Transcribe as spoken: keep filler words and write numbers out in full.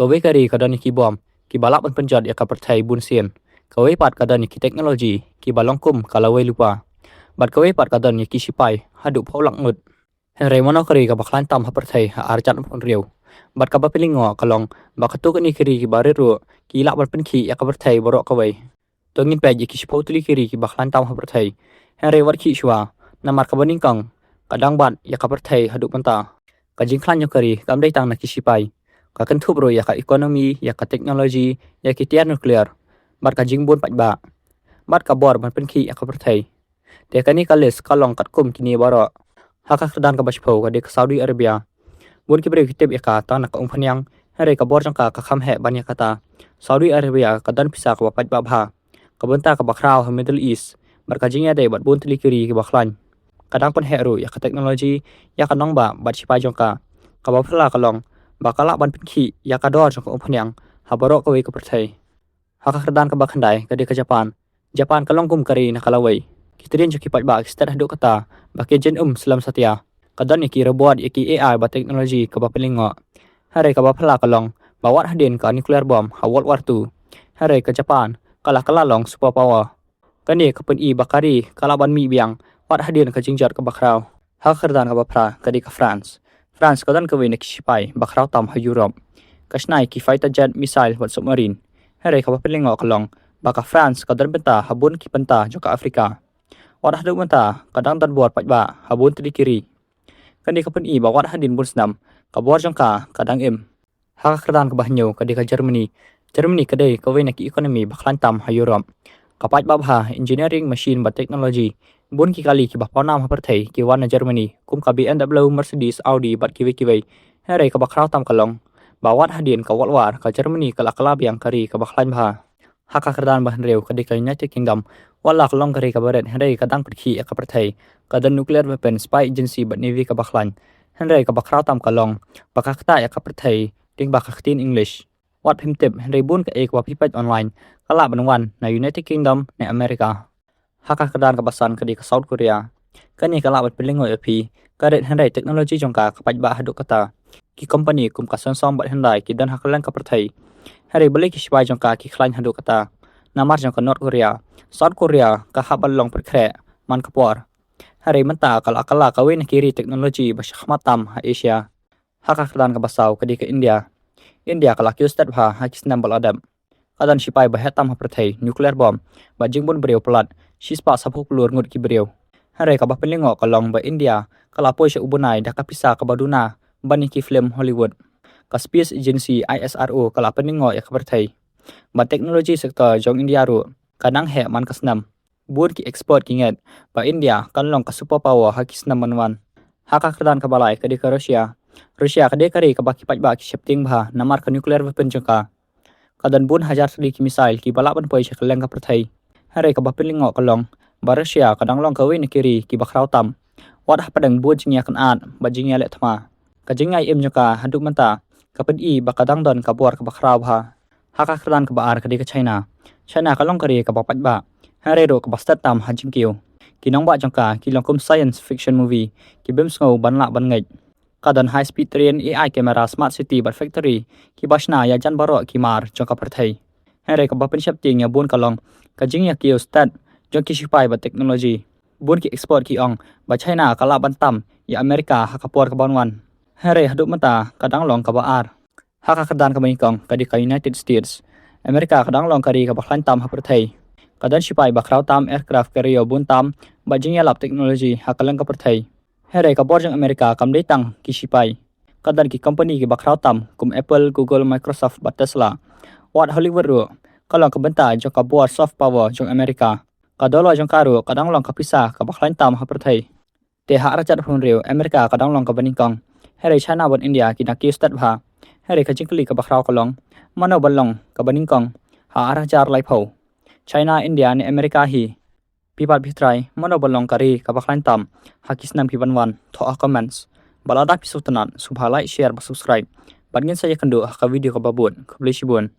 Kawei ka ri ka don ïa ki bom kiba lah ban pynjot ïa ka pyrthei bun sien. Kawei pat ka don ïa ki teknoloji kiba long kum ka lawei lypa. Bad kawei pat ka don ïa ki sipai haduh phew lak ngut. Hynrei mano ka ri kaba khlaiñ tam ha pyrthei ha arhajar arphew hynriew? Bad kaba pynlyngngoh ka long ba katto katne ki ri kiba rit ruh ki lah ban pynkhih ïa ka pyrthei baroh kawei. To ngin peit ïa ki shiphew tylli ki ri kiba khlaiñ tam ha pyrthei. Hynrei wat khih shuwa, namar kaba nyngkong ka dang bat ïa ka pyrthei haduh mynta. Ka jingkhlaiñ jong ka ri kam dei tang na ki sipai. Ka kynthup ruh ïa ka ekonomi, ïa ka teknoloji, ïa ki tiar nuklear, bad ka jingbun paidbah, bad ka bor ban pynkhih ïa ka pyrthei. Te kane ka list ka long katkum kine baroh. Ha ka kyrdan kaba shiphew ka dei ka Saudi Arabia. Bun ki briew ki tip ïa ka tang na ka umphniang, hynrei ka bor jong ka ka kham heh ban ïa kata. Saudi Arabia ka don pisa kaba paidbah bha. Ka bynta kaba khraw ha Middle East, bad ka jingïadei bad bun tylli ki ri kiba khlaiñ. Ka dang pynheh ruh ïa ka teknoloji, ïa ka nongbah bad sipai jong ka. Kaba phylla ka long ba ka lah ban pynkhih ïa ka dor jong ka umphniang ha baroh kawei ka pyrthei. Ha ka kyrdan kaba khyndai ka dei ka Japan. Japan ka long kum ka ri na ka lawei. Ki tdien jong ki paidbah ki stet haduh kata ba ki jin um slem satia. Ka don ïa ki robot, ïa ki A I bad teknoloji kaba pynlyngngoh. Hynrei kaba phylla ka long ba wat hadien ka nuclear bomb ha World War Two, hynrei ka Japan ka la kylla long superpower. Kane ka pyni ba ka ri ka lah ban mih biang wat hadien ka jingjot kaba khraw. Ha ka kyrdan kaba phra ka dei ka France. France ka don kawei na ki sipai ba khraw tam ha Europe. Ka shna ïa ki fighter jet, missile bad submarine. Hynrei kaba pynlyngngoh ka long ba ka France ka don bynta ha bun ki bynta jong ka Africa. Wat haduh mynta ka dang don bor paidbah ha bun tylli ki ri. Kane ka pyni ba wat hadien bun snem ka bor jong ka ka dang im. Ha ka kyrdan kaba hynñiew ka dei ka Germany. Germany ka dei kawei na ki ekonomi ba khlaiñ tam ha Europe. Ka paidbah bha, engineering, machine bad technology. Bun ki kali kiba pawnam ha pyrthei ki wan na Germany, kum ka B M W, Mercedes, Audi bad kiwei kiwei. Hynrei kaba khraw tam ka long ba wat hadien ka World War ka Germany ka la kylla biang ka ri kaba khlaiñ bha. Ha ka kyrdan ba hynriew ka dei ka United Kingdom. Wat la ka long ka ri kaba rit, hynrei ka dang pyrkhih ïa ka pyrthei. Ka don nuclear weapon, spy agency bad navy kaba khlaiñ. Hynrei kaba khraw tam ka long ba ka ktah ïa ka pyrthei lyngba ka ktien English. Wat phim tip, hynrei bun kaei kaba phi peit online ka lah ban wan na United Kingdom ne America. Ha ka kyrdan kaba san ka dei ka South Korea. Kane ka lah ban pynlyngngoh ïa phi, ka rit hynrei technology jong ka ka paidbah haduh kata. Ki company kum ka Samsung bad Hyundai ki don ha kylleng ka pyrthei. Hynrei balei ki sipai jong ka ki khlaiñ haduh kata? Namar jong ka North Korea, South Korea ka hap ban long pyrkhreh man ka por. Hynrei mynta ka la kylla kawei na ki ri technology ba shakhmat tam ha Asia. Ha ka kyrdan kaba saw ka dei ka India. India ka la kiew stet bha ha ki snem ba la dep. Ka don sipai ba heh tam ha pyrthei, nuclear bomb bad jingbun briew palat, shispah saphew klur ngut ki briew. Hynrei kaba pynlyngngoh ka long ba India ka la poi sha u bnai da ka pisa kaba duna ban ïa ki film Hollywood. Ka space agency I S R O ka la pynlyngngoh ïa ka pyrthei. Bad technology sector jong India ruh ka nang heh man ka snem. Bun ki expert ki ngeit ba India kan long ka superpower ha ki snem ban wan. Ha ka kyrdan kaba lai ka dei ka Russia. Russia ka dei ka ri kaba ki paidbah ki sheptieng bha namar ka nuclear weapon jong ka. Ka don bun hajar tylli ki missile kiba lah ban poi sha kylleng ka pyrthei. Hynrei kaba pynlyngngoh ka long ba Russia ka dang long kawei na ki ri kiba khraw tam wat hapdeng bun jingïakynad bad jingïaleh thma. Ka jingïaim jong ka haduh mynta ka pyni ba ka dang don ka bor kaba khraw bha. Ha ka kyrdan kaba ar ka dei ka China. China ka long ka ri kaba paidbah, hynrei ruh kaba stet tam ha jingkiew. Ki nongbah jong ka ki long kum science fiction movie, kibym sngew ban lah ban ngeit. Ka don high speed train, A I camera, smart city bad factory kiba shna ïa jan baroh ki mar jong ka pyrthei. Hynrei kaba pynsheptieng ïa bun ka long ka jingïakiew stet jong ki sipai bad technology. Bun ki expert ki ong ba China ka lah ban tam ïa America ha ka por kaban wan. Hynrei haduh mynta ka dang long kaba ar. Ha ka kyrdan kaba nyngkong ka dei ka United States. America ka dang long ka ri kaba khlaiñ tam ha pyrthei. Ka don sipai ba khraw tam, aircraft carrier bun tam bad jingïalap technology ha kylleng ka pyrthei. Hynrei ka bor jong America kam dei tang ki sipai. Ka don ki company kiba khraw tam kum Apple, Google, Microsoft bad Tesla. Wat Hollywood ruh ka long ka bynta jong ka bor soft power jong America. Ka dollar jong ka ruh ka dang long ka pisa kaba khlaiñ tam ha pyrthei. Te ha arhajar arphew hynriew America ka dang long kaba nyngkong. Hynrei China bad India ki dang kiew stet bha. Hynrei ka jingkylli kaba khraw ka long, mano ban long kaba nyngkong ha arhajar laiphew? China, India ne America hi? Phi pat phi trai mano ban long ka ri kaba khlaiñ tam ha ki snem kiban wan? Thoh ha comments. Bad lada phi sngewtynnat sngewbha like, share bad subscribe. Bad ngin sa ïakynduh ha ka video kaba bud. Khublei shibun.